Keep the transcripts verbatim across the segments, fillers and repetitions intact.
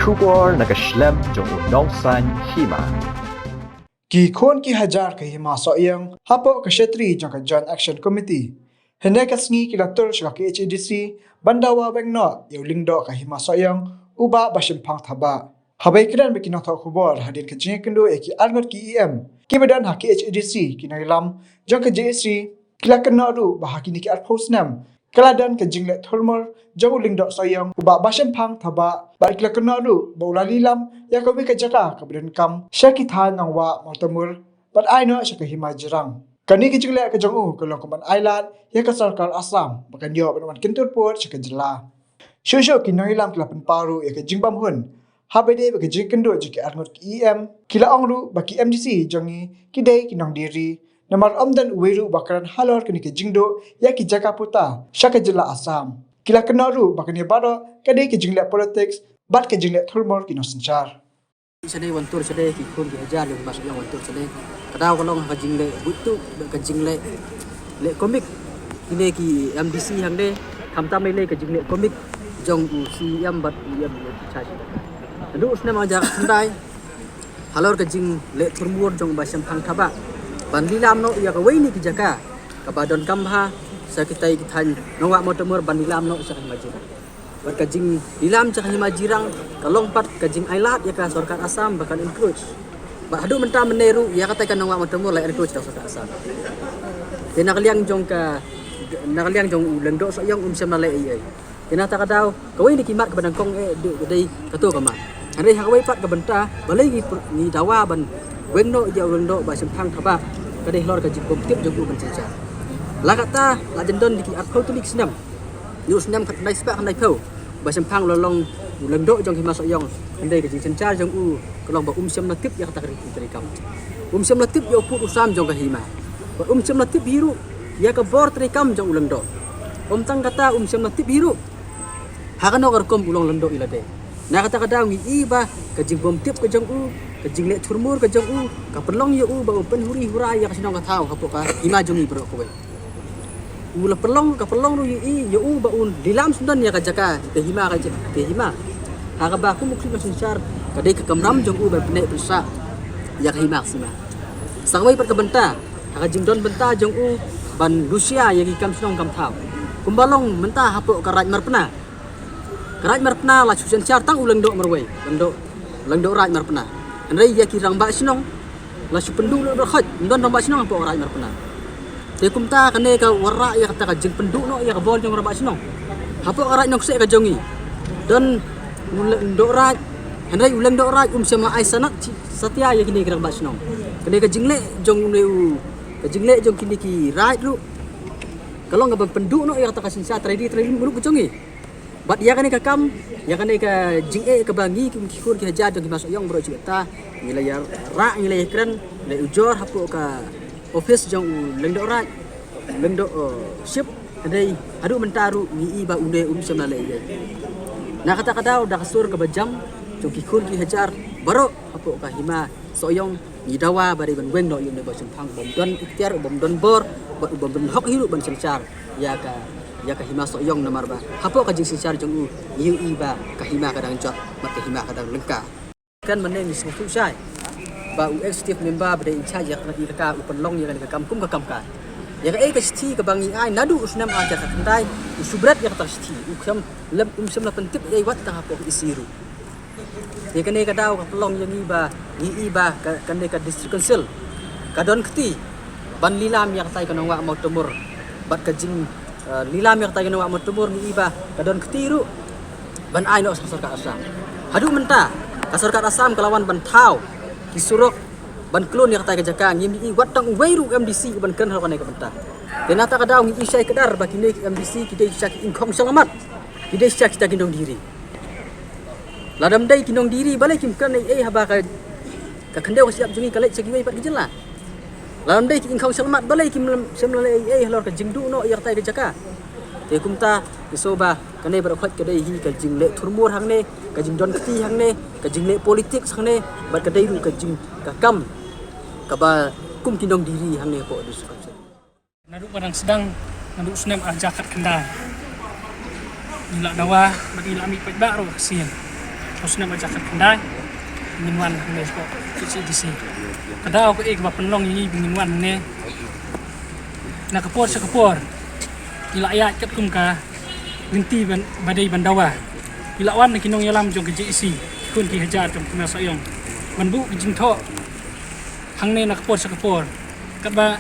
Khubor na ka shlem jong u nongsan hima. Ki khun ki hajar ka hima Sohiong hapoh ka shatri jong ka Joint Action Committee. Hynne ka sngi ki la tur sha ka K H A D C ban dawa weng noh ïa u lyngdoh ka hima Sohiong u Bah Bashemphang Thabah. Haba ïakren bad ki nongthoh khubor hadien ka jingïakynduh ïa ki arngut ki E M kiba don ha K H A D C, ki nongïalam jong ka J A C ki la kynnoh ruh ba ha kine ki arphew snem ka la don ka jingleh thurmur jong u lyngdoh Sohiong u Bah Bashemphang Thabah, bad ki la kynnoh ruh ba u la lilam ïa kawei ka jaka kaba donkam sha ki thaiñ Nongwah Mawtamur bad ai noh sha ka hima Jirang. Kane ka jingleh ka jong u ka long kum ban ai lad ïa ka sorkar Assam ba kan ïoh ban wan kyntur pud sha ka jylla. Shuh shuh ki nongïalam ki la pynpaw ruh ïa ka jingbymhun haba ïadei bad ka jingïakynduh jong ki arngut ki E M. Ki la ong ruh ba ki M D C jong ngi ki dei ki nongdie ri, namar ym don uwei ruh ba kren halor kane ka jingduh ïa ki jaka puta sha ka jylla Assam. Ki la kynnoh ruh ba kane baroh ka dei ka jingleh politics bad ka jingleh thurmur ki nongsynshar. Shane wan tur shane, ki khun ki hajar jong u Bah Sohiong wan tur shane. Ka daw ka long ha ka jingleh buit tuh, ka jingleh, leh komik. Kine ki M D C hangne, khamtam lei lei ka jingleh komik jong u C E M bad u E M in charge. Naduh u snem ar hajar khatkhyndai halor ka jingleh thurmur jong u Bashemphang Thabah ban lilam noh ïa kawei na ki jaka kaba donkam bha sha kitai ki thaiñ Nongwah Mawtamur ban lilam noh sha ka hima Jirang. Bad ka jinglilam sha ka hima Jirang ka long pat ka jingai lad ïa ka sorkar Assam ba kan encroach. Bad haduh mynta mynne ruh ïa katai ka Nongwah Mawtamur la encroach da ka sorkar Assam. Te na ka liang jong ka, na ka liang jong u lyngdoh Sohiong um shym la leh ei ei. Te na kata ka daw kawei na ki mat kaba nyngkong eh dei, dei kato ka mat. Hynrei ha kawei pat ka bynta balei ngi pr-, ngi dawa ban weng noh ïa u lyngdoh Bashemphang Thabah ka dei halor ka jingbymtip jong u ban synshar. La katta la jan don da ki arphew tylli ki snem. Ïa u snem khatkhyndai spah khyndaiphew, Bashemphang u la long u lyngdoh jong ka hima Sohiong. Hynrei ka jingsynshar jong u ka long ba um shym la tip ïa kata ka riti treikam. Um shym la tip ïa u pud u sam jong ka hima. Bad um shym la tip hi ruh ïa ka bor treikam jong u lyngdoh. Ym tang kata, um shym la tip hi ruh ha kano ka rukom u long lyngdoh ïa lade. Na kata ka daw ngi i ba ka jingbymtip ka jong u, ka jingleh thurmur ka jong u, ka pynlong ïa u ba u pynhuri hura ïa ka shnong ka thaw hapoh ka hima jong ngi baroh kawei. U la pynlong, ka pynlong ruh ïa i, ïa u ba un lilam sngewdon ïa ka jaka, ka hima, ka jaka, ka hima. Ha kaba kum u khlieh nongsynshar ka dei ka kamram jong u ban pynneh pynsah ïa ka hima ka sima. Sa kawei pat ka bynta, ha ka jingdon bynta jong u ban lushia ïa ki kam shnong kam thaw. Kumba long mynta hapoh ka Raid Marpna. Ka Raid Marpna la shu synshar tang u lyngdoh marwei, lyngdoh, lyngdoh Raid Marpna. Hynrei ïa ki rangbah shnong la shu pynduh lut baroh khoit, ym don rangbah shnong hapoh ka Raid Marpna. Te kumta kane ka wanrah ïa kata ka jingpynduh noh ïa ka bor jong rangbah shnong hapoh ka Raid Nongkseh ka jong ngi. Don u lyngdoh Raid, hynrei u lyngdoh Raid um shym la ai sanad satia ïa kine ki rangbah shnong. Kane ka jingleh jong une u, ka jingleh jong kine ki Raid ruh ka long kaba pynduh noh ïa kata ka synshar trai die trai lyngngoh ka jong ngi. Bad ïa kane ka kam, ïa kane ka jingeh kaba ngi ki khun ki hajar jong ki hima Sohiong baroh shi katta ngi la ïa rah, ngi la ïa kren, la ujor hapoh ka office jong u lyngdoh Raid, lyngdoh, eh, Ship. Hynrei haduh mynta ruh ngi i ba une um shym la leh ei ei. Na kata ka daw da ka sur kaba jam jong ki khun ki hajar baroh hapoh ka hima Sohiong ngi dawa ba dei ban weng noh ïa une u Bashemphang u bym don iktiar, u bym don bor, bad u bym don hok hi ruh ban synshar ïa ka, ïa ka hima Sohiong namar ba hapoh ka jingsynshar jong u ngi i ba ka hima ka dang jot bad ka hima ka dang lyngkha. Kan mynne ngi sngewthuh shai ba u executive member ba dei in charge ïa ka, ïa ka, u pynlong ïa ka, ïa ka kam kum ka kam ka. Ïa kaei ka shithi kaba ngi ai naduh u snem ar hajar khatkhyndai u shu bret ïa kata ka shithi, u khlem, lem, um shym la pyntip ei ei wat tang hapoh ka E C ruh. Te kane ka daw ka pynlong ïa ngi ba ngi i ba ka, kane ka District Council ka don kti ban lilam ïa katai ka Nongwah Mawtamur bad ka jing, eh, lilam ïa katai ka Nongwah Mawtamur ngi i ba ka don kti ruh ban ai noh sha ka sorkar Assam. Haduh mynta ka sorkar Assam ka la wan ban thaw ki surok ban klun ïa katai ka jaka, ngim i wat tang uwei ruh u M D C uban kren halor kane ka bynta. Te na kata ka daw ngi i shai kdar ba kine ki M D C ki dei shisha ki ingkhong shyllangmat, ki dei shisha kita ki nongdie ri. Lada ym dei ki nongdie ri balei kim kren ei ei haba ka, ka khyndew ka shyiap jong ngi ka leit sha kiwei pat ki jylla. Lada ym dei ki ingkhong shyllangmat balei kim lem, shym la leh ei ei halor ka jingduh noh ïa katai ka jaka. Te kumta ngi sngew ba kane baroh khoit ka dei hi ka jingleh thurmur hangne, ka jingdon kti hangne, ka jingleh politics hangne, bad ka dei ruh ka jing, ka kam kaba kum ki nongdie ri hangne hapoh District Council. Naduh ba dang sdang, naduh snem ar hajar khatkhyndai, ngi la dawa bad ngi la mih paidbah ruh ha ka sien. Snem ba jaka khyndai ngin wan hangne sha K H A D C. Ka daw kaei kaba pynlong ïa ngi ba ngin wan hangne, na ka por sha ka por ngi la ïaid katkum ka lynti ba dei ban dawa. Ngi la wan na ki nongïalam jong ka J A C, ki khun ki hajar jong ka Hima Sohiong, ban buh ka jingthoh hangne na ka por sha ka por. Katba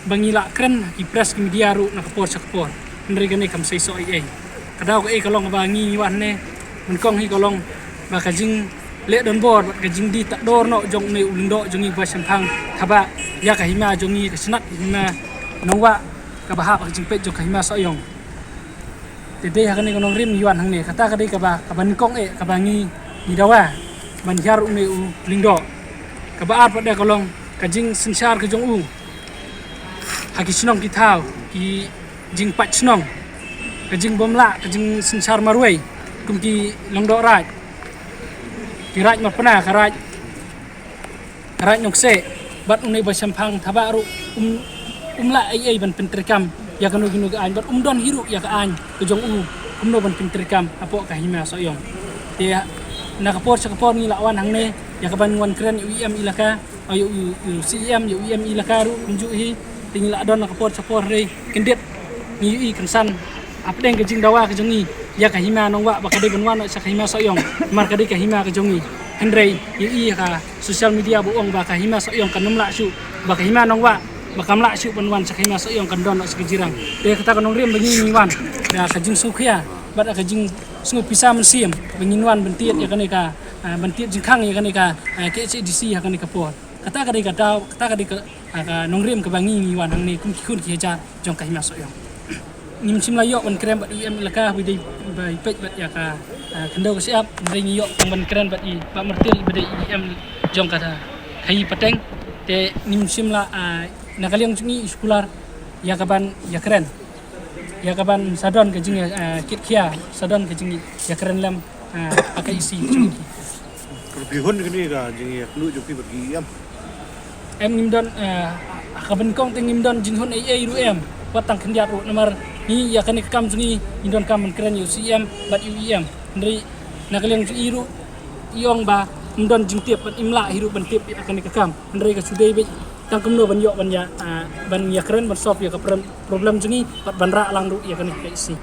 ba ngi la kren ha ki press, ki media ruh na ka por sha ka por. Hynrei kane kam sei soh ei ei. Ka daw kaei ka long ba ngi wan hangne, nyngkong hi ka long ba ka jingleh donbor bad ka jingdie tad dor noh jong une u lyngdoh jong ngi Bah Shemphang Thabah ïa ka hima jong ngi, ka shnat hima Nongwah kaba hap ha ka jingpeit jong ka Hima Sohiong. Te dei ha kane ka nongrim ngi wan hangne, kata ka dei kaba, kaba nyngkong eh kaba ngi, ngi dawa ban hiar une u lyngdoh. Kaba ar pat de ka long ka jingsynshar ka jong u ha ki shnong ki thaw, ki jingpait shnong, ka jingbymlah, ka jingsynshar marwei kum ki lyngdoh raid, ki raid marpna, ka raid, ka raid Nongkseh. Bad une Bah Shemphang Thabah ruh um, um lah ei ei ban pyntreikam ïa kano kano ka aiñ, bad um don hi ruh ïa ka aiñ ka jong u kumno ban pyntreikam hapoh ka Hima Sohiong. Te na ka por sha ka por ngi la wan hangne ïa kaban wan kren ïa u E M Elaka, ïa u, ïa u C E M, ïa u E M Elaka ruh kumjuh hi. Te ngi la don na ka por sha ka por, hynrei kyndit ngi ïohi kynsan hapdeng ka jingdawa ka jong ngi ïa ka Hima Nongwah ba ka dei ban wan sha ka Hima Sohiong, namar ka dei ka hima ka jong ngi. Hynrei ngi ïohi ha ka social media ba ong ba ka Hima Sohiong kan ym lah shuh, ba ka Hima Nongwah ba kam lah shuh ban wan sha ka Hima Sohiong, kan don sha ka jirang. Te kata ka nongrim ba ngi, ngi wan da ka jingsngewkhia bad ka jingsngew pisa mynsiem ba ngin wan ban tied ïa kane ka, ah, ban tied jingkhang ïa kane ka, ah, K H A D C ha kane ka por. Kata ka dei ka daw, kata ka dei ka, ah, ka nongrim kaba ngi, ngi wan hangne kum ki khun ki hajar jong ka Hima Sohiong. Ngim shym la ïoh ban kren bad u E M Elaka ba dei, ba i peit bad ïa ka, ah, khyndew ka shyiap, hynrei ngi ïoh tang ban kren bad i Bah Martil ba dei i E M jong kata ka Khaïi Pateng. Te ngim shym la, ah, na ka liang jong ngi i shu kular ïa kaban ïakren, ïa kaban sa don ka jing, ah, kit khia, sa don ka jingïakren lem, ah, ha ka E C jong ngi. Ki hun kine ka jingïakynduh jong phi bad ki E M? Em, ngim don, eh, ha kaba nyngkong te ngim don jinghun ei ei ruh em, wat tang khyndiat ruh, namar ngi ïa kane ka kam jong ngi, ngi donkam ban kren ïa u C E M bad ïa u E M. Hynrei na ka liang jong i ruh i ong ba ym don jingtip bad im lah hi ruh ban tip ïa kane ka kam. Hynrei ka shu dei beit tang kumno ban ïoh ban ïa, ah, ban ïakren ban solve ïa ka pro-, problem jong ngi bad ban rah lang ruh ïa kane ka E C.